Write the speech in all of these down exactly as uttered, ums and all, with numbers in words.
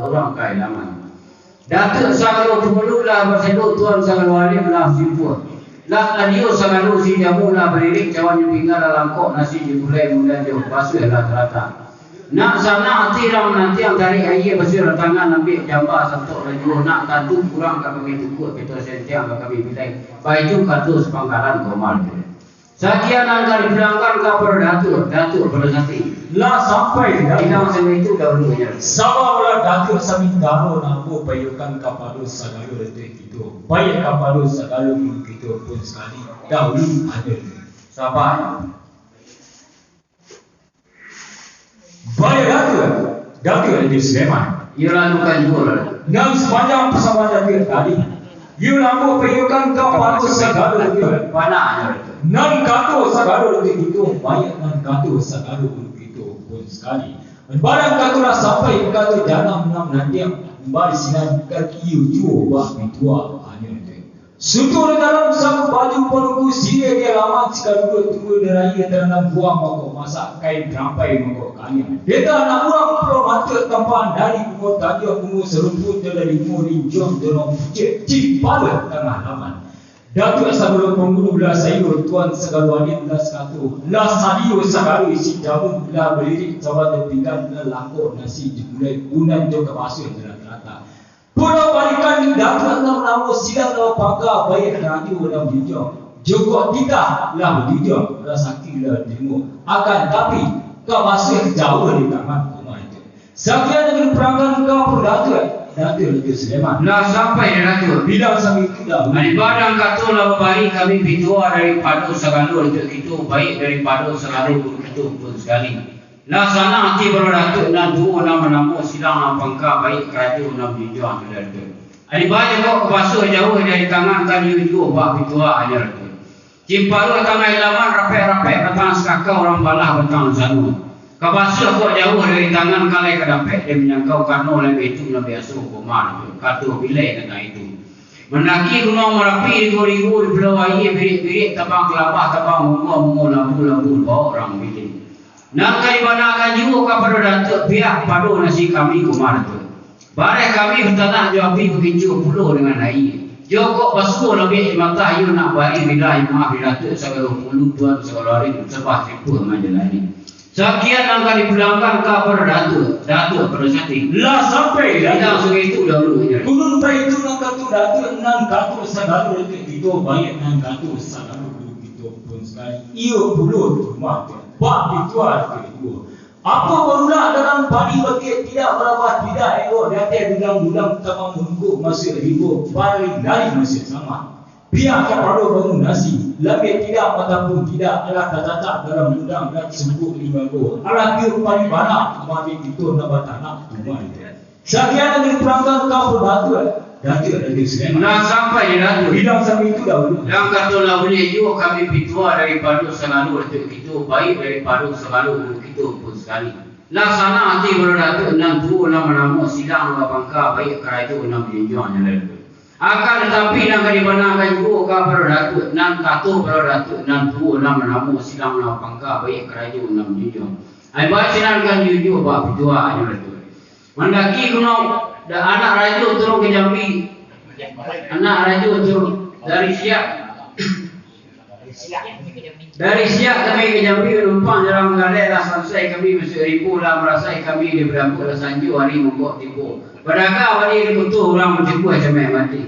urang ka ilaman. Datuak sagalo pangulu lah basalok, tuan sagalo alim lah basimpuah. Lah adio sagalo si jamu lah balirik, cawan jo pinggan lah langkok, nasi jo gulai, undan jo basuah lah talatak. Nak sanang ati urang manantiang, tarik aia basuah lah tangan, ambiak jamba santok lah juo, nak tantu urang ka kami tukuak, pito sentiang ka kami bilai, baitu kato sapangkalan ka Umar tu. Sakian nan ka dipulangkan kapado Datuak, Datuak Pado Sati. Lah sampai, Datuak. Bilang sagitu dahulunyo. Sabarlah Datuak samintaro nan ambo paiyokan kapado sagalo datuak kito, baiak kapado sagalo guru kito pun sakali, dahulu hanyo tu. Sabar. Baiak Datuak, Datuak Rajo Sulaiman. Iyo, lalukan juo lah. Nan sapanjang pasaman Datuak tadi, iyo lah ambo paiyokan kapado sagalo datuak. Bana nyo tu. Nan kato sagalo datuak kito, baiak nan kato sagalo guru kito pun sakali. Barang kato lah sampai, kato janam nan manantiang, bari sinan ka iyo juo bak pituah, hanyo tu. Suto di dalam saku baju panunggu, siriah di alaman, sikaduduak tunggu di raya, tarandam buah mangkok masak, kain rampai mangkok kaniang. Deta anak urang pulau matuak tampaan, dari bungo tanjuang bungo sarumpun, jo dari bungo linjuang jorong pucek, cipaluah tangah laman. Datuak sagalo pangulu lah saiyo, tuan sagalo alim lah sakato, lah sadiyo sagalo isi jamu, lah balirik cawan jo pinggan, lah langkok nasi jo gulai, undan jo ka basuah jo lah talatak. Pulau balikan di Datuak nan manamo, silang nan bapangka, baiak karajo nan bajunjuang. Jongkok titah lah bajunjuang, rasaki lah diterimo. Akan tapi, ka basuah jauah di tangan, Umar tu. Sakian nan dipulangkan kapado Datuak, Datuak Rajo Sulaiman. Lah sampai di Datuak. Bilang sagitu dahulu. Ari barang kato lah babari kami pituah daripado sagalo datuak kito, baiak daripado sagalo guru kito pun sakali. Lah sanang ati baro Datuak nan tuo nan manamo, silang nan bapangka, baiak karajo nan bajunjuang, hanyo tu. Ari baiak kok ka basuah jauah dari tangan, kan iyo juo bak pituah, hanyo tu. Cipaluah tangah ilaman, rapek-rapek batang sakakau, urang balah batang sano. Ka basuah kok jauah dari tangan, kan lai ka dapek den manjangkau, karano lai baitu nan biaso, Umar tu, kato bilai tantang itu. Mandaki Gunuang Marapi, rigo-rigo di Pulau Aia, birik-birik tabang kalabah, tabang bungo-bungo, lambu-lambu dibaok urang bilik. Nan ka dibanakan juo kapado Datuak, piak pado nasi kami, Umar tu. Bareh kami batanak jo api, bakincuah pulo dangan aia. Jokok basuo labiah di mata, iyo nak bari bilah maaf di Datuak sagalo pangulu, tuan sagalo alim, sabab sipuah manjalani. Sakian nan ka dipulangkan kapado Datuak, Datuak Pado Sati. Lah sampai, Datuak. Bilang sagitu dahulunyo. Kunun baitu nan kato Datuak, nan kato sagalo datuak kito, baiak nan kato sagalo guru kito pun sakali. Iyo pulo di rumah tu. Bak pituah tu juo. Apo barulak dalam padi, bagiak tidak barabah, tidak elok di ateh dulang-dulang, tabang mangkuak masuak rimbo, bari lari masuak samak. Piak kapado bangun nasi, labiah tidak matampung tidak, alah tatatak dalam undang dan sumpuk limbago, alah tiok padi bana, mati kito nan batanak tumah itu. Sakian nan dipulangkan kapado Datuak, Datuak Rajo Sulaiman. Lah sampai di Datuak. Bilang sagitu dahulu. Nan kato lah buliah juo kami pituah daripado sagalo datuak kito, baiak daripado sagalo guru kito pun sakali. Lah sanang ati baro Datuak nan tuo nan manamo, silang nan bapangka, baiak karajo nan bajunjuang, hanyo tu. Akan tatapi, nan ka dibanakan juo kapado Datuak, nan kato baro Datuak nan tuo nan manamo, silang nan bapangka, baiak karajo nan bajunjuang. Ari baiak sinan kan iyo juo bak pituah, hanyo tu. Mandaki Gunuang, da-, anak rajo turun ka Jambi. Anak rajo turun dari Siak. Dari Siak kami ka Jambi, manumpang jalan Manggaleh, lah sansai kami masuak rimbo, lah marasai kami di Badangkuak, lah sanjo ari mangkok tibo. Badagang bali di Kutuh, urang bacukuah cameh mati.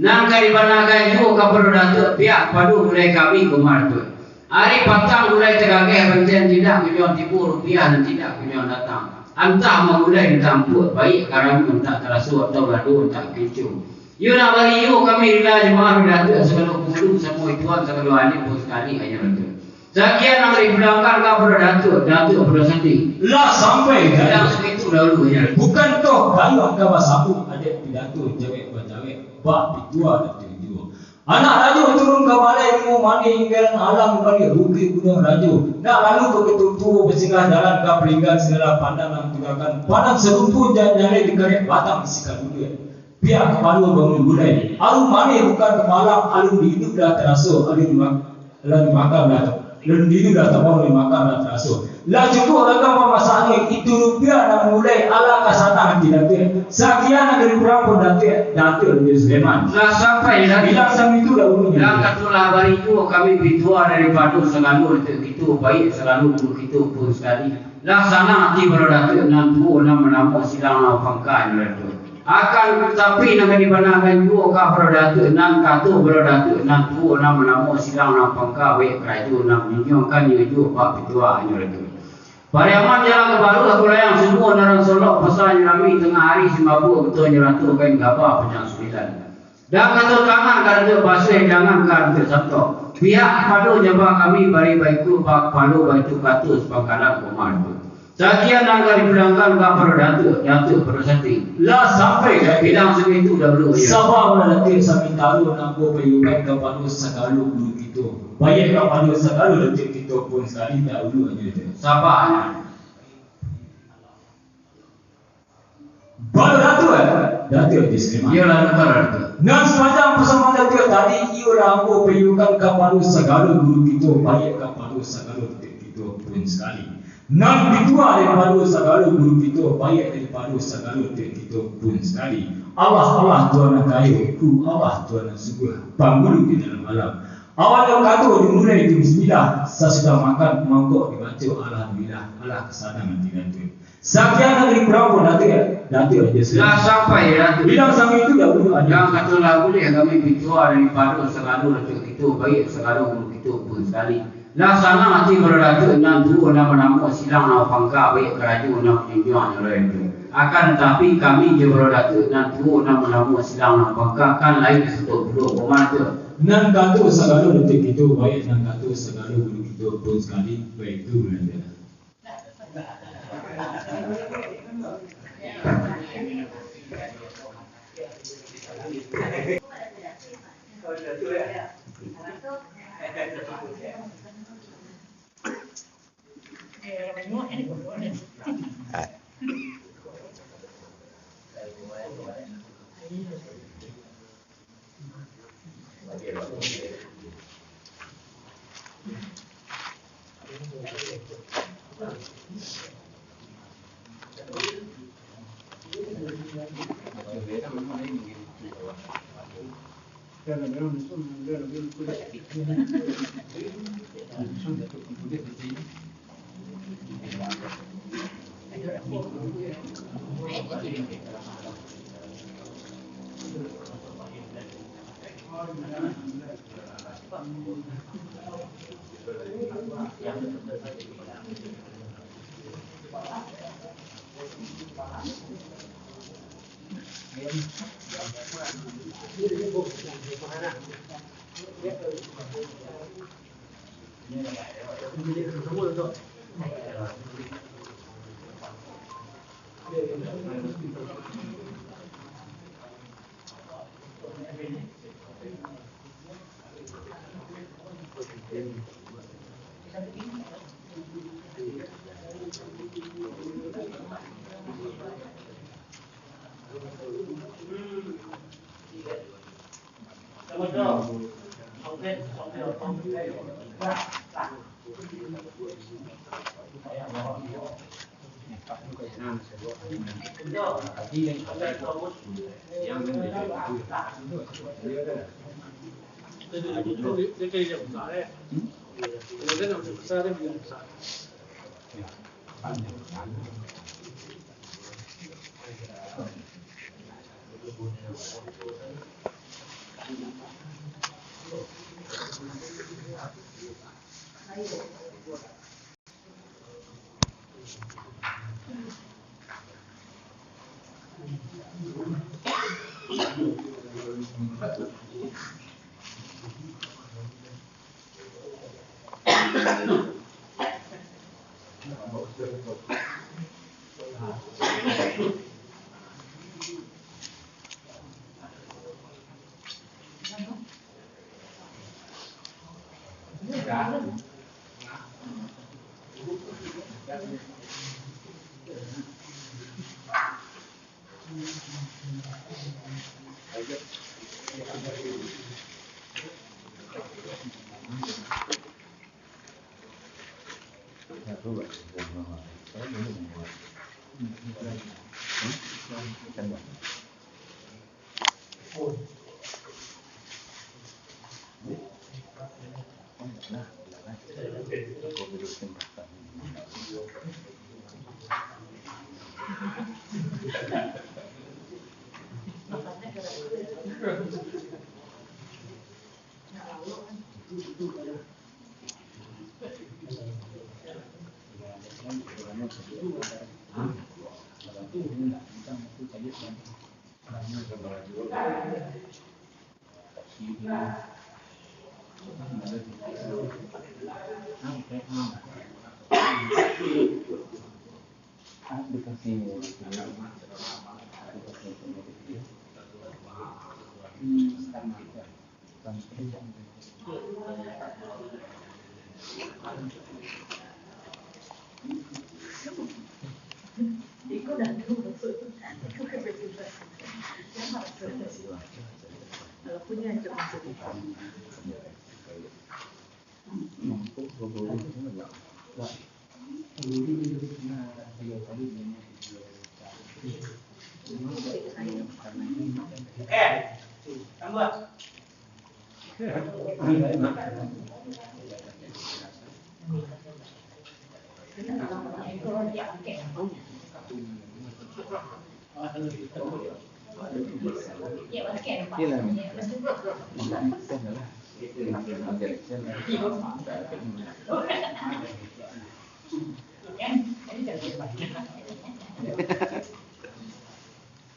Nan ka dibanakan juo kapado Datuak, piak pado gulai kami, Umar tu. Ari patang gulai tagageh, banten tidak kunjuang tibo, rupiah nan tidak kunjuang datang. Antah magulai, antah ampuak, baiak karano antah taraso, atau lado antah kinco. Iyo nak bari iyo kami rila jamaah Datuak sagalo pangulu, samo ituan sagalo alim pun sakali, hanyo tu. Sakian nan dipulangkan kapado Datuak, Datuak Pado Sati. Lah sampai, Datuak. Bilang sagitu dahulu, hanyo. Bukan toh gayuang ka basabut, adaik pidato cawek-bacawek, bak pituah Datuak juo. Anak rajo turun ka balai, Bungo Manih Inggalan Alam, baliak Bukik Gunuang Rajo. Nak lalu ka Batutuo, basinggah jalan ka Palinggan, singgalah pandang nan tunggakan, pandang sarumpun jan jaleh, dikarek batang sikaduduak. Piak kapalo bangun gulai, alun manih bukan ka malam, alun diiduik lah taraso, alun dimak-, alun dimakan lah. Lun dulu dah tabang, dimakan dah taraso. Lah cukuik ragam pamasaknyo, itu rupiah nan mulai alah ka sanang ati Datuak. Sakian nan dari kurang pun Datuak, Datuak Rajo Sulaiman. Lah sampai lah. Bilang samitu dahulunyo. Lah katulah bari juo kami pituah daripado sagalo Datuak kito, baiak sagalo guru kito pun sakali. Lah sanang ati balo Datuak nan tuo nan manamo silang nan pangka nyo Datuak. Akan tapi nan ka dibanakan juo ka balo Datuak nan kato balo Datuak nan tuo nan manamo silang nan pangka, baiak karajo nan manjunjuangkan nyo juo bak pituahnyo Datuak. Pariaman jalan ka Baru, Sakulayang sumua nan solok, pasa nyo rami tangah ari, simabuak buto nyo rato, kain gaba panjang sambilan. Dah kato tangan ka Datuak basuah, jangan ka Datuak satok. Pihak kapalo jaba kami bari baiku, ba-, kapalo baitu kato sapangkalan koma tu. Sakian nan ka dipulangkan ka pado Datuak, Datuak pado sati. Lah sampai ka bilang sagitu dahulu, ya. Saba lah Datuak, samintaro nan ambo payuakan kapado sagalo guru kito. Baiak kapado sagalo Datuak kito pun sakali dahulu ajo tu. Saba. Balo Datuak, eh? Datuak Haji Sulaiman. Iyolah, Datuak. Nan sapanjang pasaman Datuak tadi, iyolah ambo payuakan kapado sagalo guru kito, baiak kapado sagalo Datuak kito pun sakali. Nan pituah daripado sagalo guru kito, baiak daripado sagalo Datuak kito pun sakali. Allah, Allah Tuhan nan kayo, ku Allah Tuhan nan sungguah, panghulu di dalam alam. Awalnyo kato dimulai jo bismillah, sasudah makan mangkok dibaco alhamdulillah, alah ka sanang ati Datuak. Sakian nan dari kurang pun Datuak, Datuak Haji Sulaiman. Lah sampai, Datuak. Bilang samitu dahulu ajo. Dah kato lah buliah kami pituah daripado sagalo Datuak kito, baiak sagalo guru kito pun sakali. Lah sanang ati balo Datuak nan tuo nan manamo silang nan pangka, baiak karajo nan manjunjuang nyo Datuak. Akan tapi kami jo balo Datuak nan tuo nan manamo silang nan pangka kan lain sato pulo, koma tu. Nan kato sagalo Datuak kito, baiak nan kato sagalo guru kito pun sakali, baitu Datuak.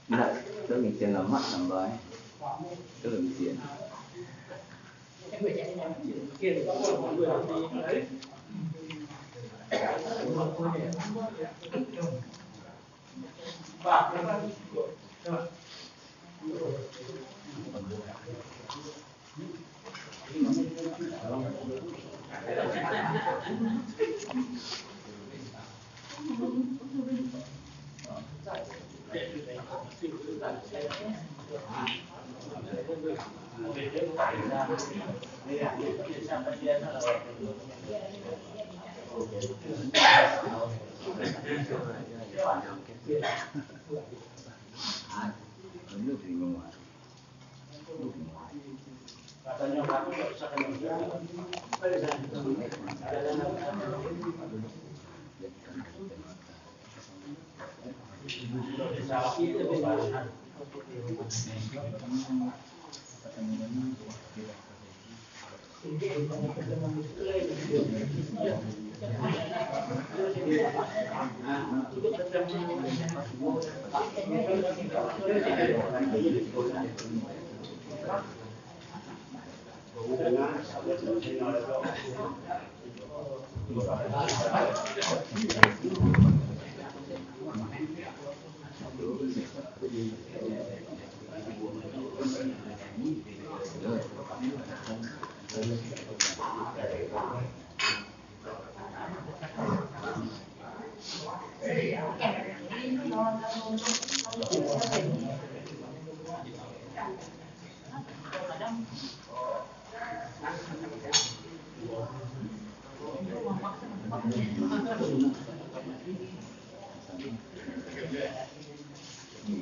Nak, tu misian lamak tambah, eh. Tu misian.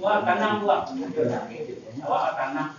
Wah, tanang, wah. Awak tanang.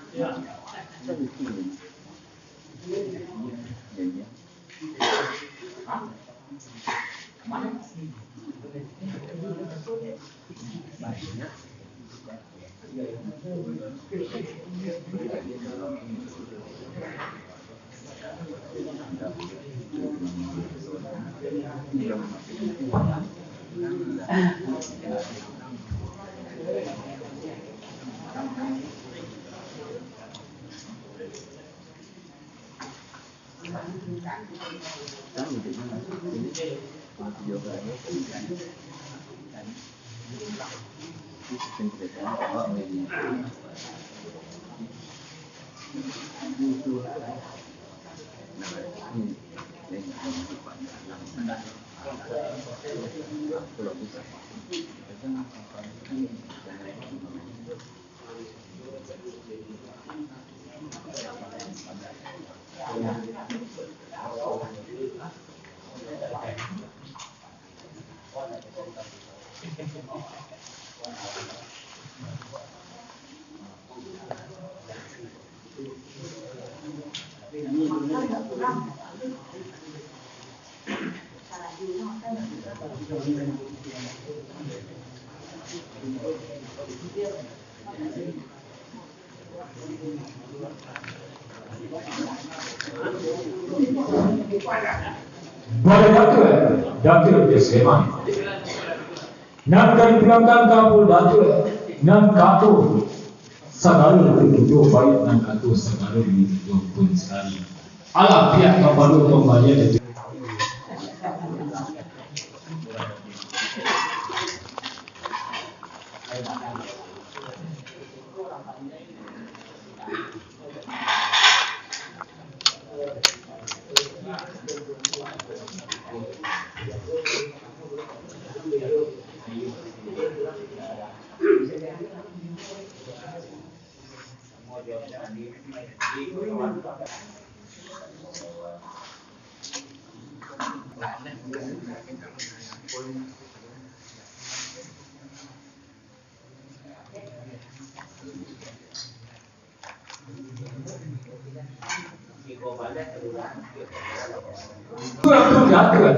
Bana Datuak, Datuak Sulaiman. Nan ka dipulangkan ka Ampun Datuak, nan kato sagalo tu kito, baiak nan kato sagalo tu kito pun sakali. Alah, pihak kapado pambalian itu. Datuak, Datuak.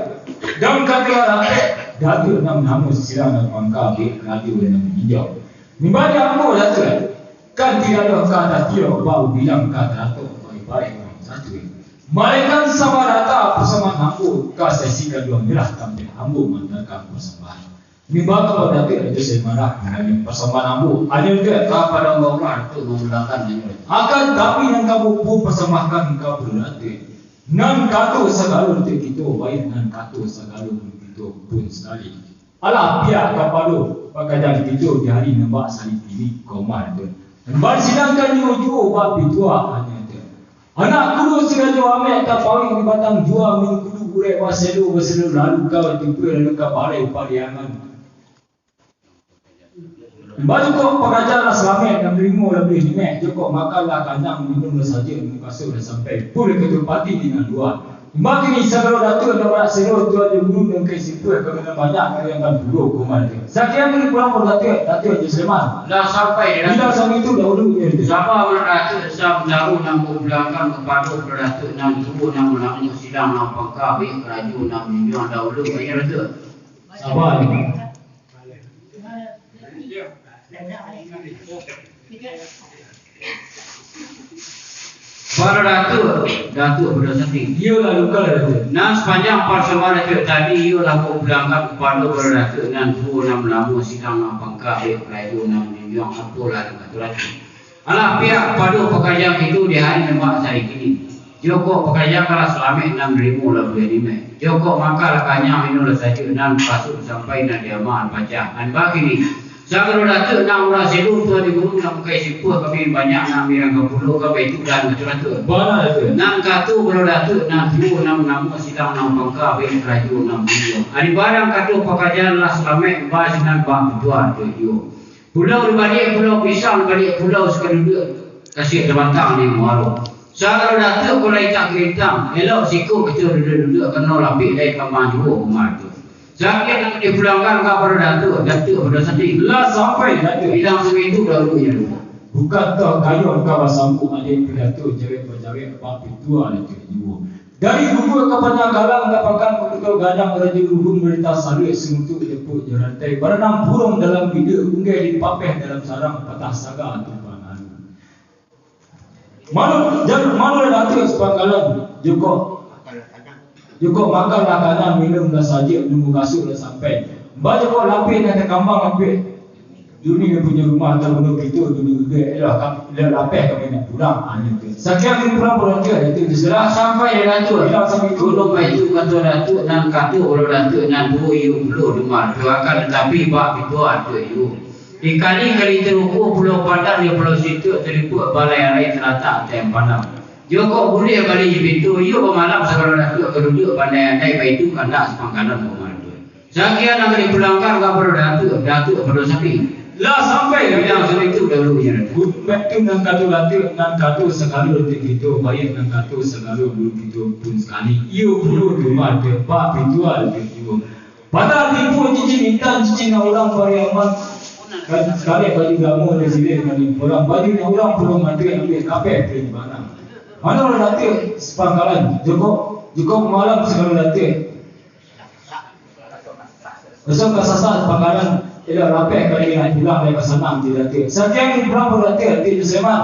Dan katuak Datuak, Datuak nan namo silang nan pangka, bek karajo nan maninjau. Nimbali ambo Datuak, kan tidak doh ka tatiok, bau bilang ka taratok, baik-baik urang Datuak. Malaikan sama rata pasambahan ambo, ka sesi kaduo inilah tampek ambo mandanga pasambahan. Nimbali Datuak, Datuak Sulaiman, mandanga pasambahan ambo. Hanyo tu kapado Allah tu mamulangkan hanyo. Akan tapi nan ka ambo pasambahkan ka Datuak, nan kato sagalo tu kito, baiak nan kato sagalo tu kito pun sakali. Alah, pihak kapado pakajang kito di hari nan bak sari kini, komal tu. Nan basidangkan juo-juo bak pituah hanyo tu. Anak kudo si Rajo Amek ka pawik di Batang Jua, mangkudu urek baselo, baselo lalu ka Batimpueh, lalu ka Balai Pariangan. Bajukok pakajang lah salamek, nan narimo lah buliah nimek, jukok makan lah kanyang, minum lah sajik, mukasuik lah sampai, pun ka Tumpati di nan lua. Imbah kini sagalo Datuak nan barak selo, tuan jo guru nan ka simpuah, ka minum banyak, ka yang kan pulo, komal tu. Sakian dari pulang Datuak, Datuak Haji Sulaiman. Lah sampai, Datuak. Bilang sami tu dahulu, ya, Datuak. Saba Datuak, saba taruih nan kupulangkan kapado Datuak nan tuo, nan manamo silang, nan pangka, bek karajo nan manjunjuang dahulu, ya, Datuak. Saba, ya. Bana Datuak, Datuak Bado Sati. Iyolah, luka lah, Datuak. Nan sapanjang pasambahan Datuak tadi, iyolah kupulangkan kapado Bado Datuak nan tuo, nan manamo silang, nan pangka, bek karajo nan manjunjuang, apolah nan kato Datuak. Alah, pihak kapado pakajang kito di hari nan bak sari kini. Jukok pakajang lah salamek, nan narimo lah buliah nimek. Jukok makan lah kanyang, minum lah sajik, nan mukasuik sampai, nan diamak pacah. Nan bak kini, sagalo Datuak nan urang selo, tuan jo guru nan ka simpuah, ka minum banyak, nan mirang ka pulo, ka baitu dan kato Datuak. Bana, Datuak. Nan kato Bado Datuak nan tuo, nan manamo silang, nan pangka, bek karajo nan manjunjuang. Ari barang kato pakajang lah salamek, basinan bak pituah tu juo. Pulau dibaliak Pulau Pisang, dibaliak pulau sakaduduak, kasiak tabatang di muaro. Sagalo Datuak ko lai tak kalintang, elok siko kito duduak-duduak, kano lapik lai ka manjuo umah tu. Sakian nan dipulangkan kapado Datuak, Datuak Bado Sati. Lah sampai, Datuak. Bilang sami tu dahulu, ya. Bukan toh gayuang ka basambuik, adek pidato jawek-bajawek, bak pituah Datuak juo. Dari Gubuak ka Panyanggalang, ka Pakan Pakuto Gadang, Rajo Ruhun Marintah Saluik, Sungutuk Japuik jo Rantai, Baranang Buruang dalam Biduak, Unggai Dipapeh dalam Sarang, Patah Saga Tumpang Alu. Mano, jan, mano lah Datuak sapangkalan, jukok, jukok makan lah kanyang, minum lah sajik, nunggu kasur lah sampai. Bajukok lapeh nan takambang lapeh. Dunia punyo rumah, taruno kito dunia gede, elok ka, elok lapeh kami nak pulang, ha, nyo tu. Sakian kami pulang, pulang tu, ha, nyo tu. Lah sampai di Datuak. Bilang sampai tu. Ulun baitu kato Datuak, nan kato Bado Datuak, nan duo iyo pulo duo malam tu, akan tatapi bak pituah tu iyo. Dikali-kali taruko Pulau Padang, di Pulau Situak, talipuak balai arai talatak ateh padang. Jokok buliah bali pintu, iyo bamalam sagalo Datuak, ka duduak pandai-andai, baitu kandak sapangkalan bamalam tu. Sakian nan ka dipulangkan kapado Datuak, Datuak Bado Sati. Lah sampai, bilang sami tu dahulu, nyo. Batua nan kato Datuak, nan kato sagalo dek kito, baiak nan kato sagalo dulu kito pun sakali. Iyo pulo tu mah dek bak pituah dek kito. Patah tipu cincin intan, cincin nan urang Pariaman. Kan, karek baju gamo dari sini, kan, urang baju nan urang Pulau Matuik, ambiak kapeh pun barang. Mano lah Datuak sapangkalan, jukok, jukok malam sagalo Datuak. Usah ka sasak sapangkalan, elok lapeh kami nak pulang, lai ka sanang di Datuak. Sakian di pulang pado Datuak, Datuak Sulaiman.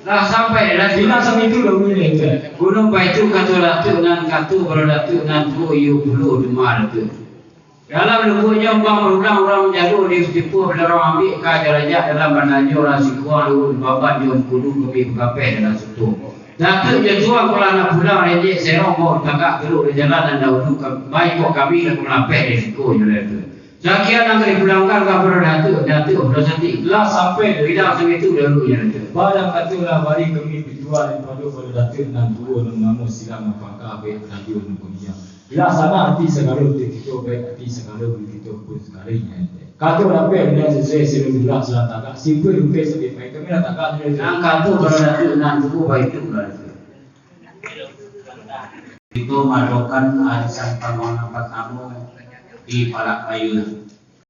Lah sampai Datuak. Bilang samitu dahulu ni, Datuak. Gunung Baitu kato Datuak nan kato, pado Datuak nan tuo iyo pulo dima Datuak. Dalam lubuaknyo bang barulang urang manjalo, di tipuah bilarang ambiak ka jarajak, dalam bandanyo urang sikuang, luhur baban jo mangkudu, kami bakapeh dalam suto. Datuak jo tuan ko lah nak pulang, renjek serong bawah tagak, turun di jalan nan dahulu, ka-, baikok kami nak malapeh di siko jo Datuak. Sakian nan ka dipulangkan kapado Datuak, Datuak Abdul Sadiq. Lah sampai tu, bilang samitu dahulu nyo Datuak. Bak nan kato lah bari kami pituah daripado pado Datuak nan tuo nan namo Silang Mapangka, Abek Rajo nan Kurniawan. Lah sanang ati sagalo di kito, baiak ati sagalo di kito pun sakali nyo. Kato lapeh nan sasuai, silang bilang silang tagak, simpul lumpia sampai pai, kami lah tagak sudah. Nan kato pado Datuak nan tuo baitu lah. Kito maadokan arisan pambangunan partamo di Palak Payu.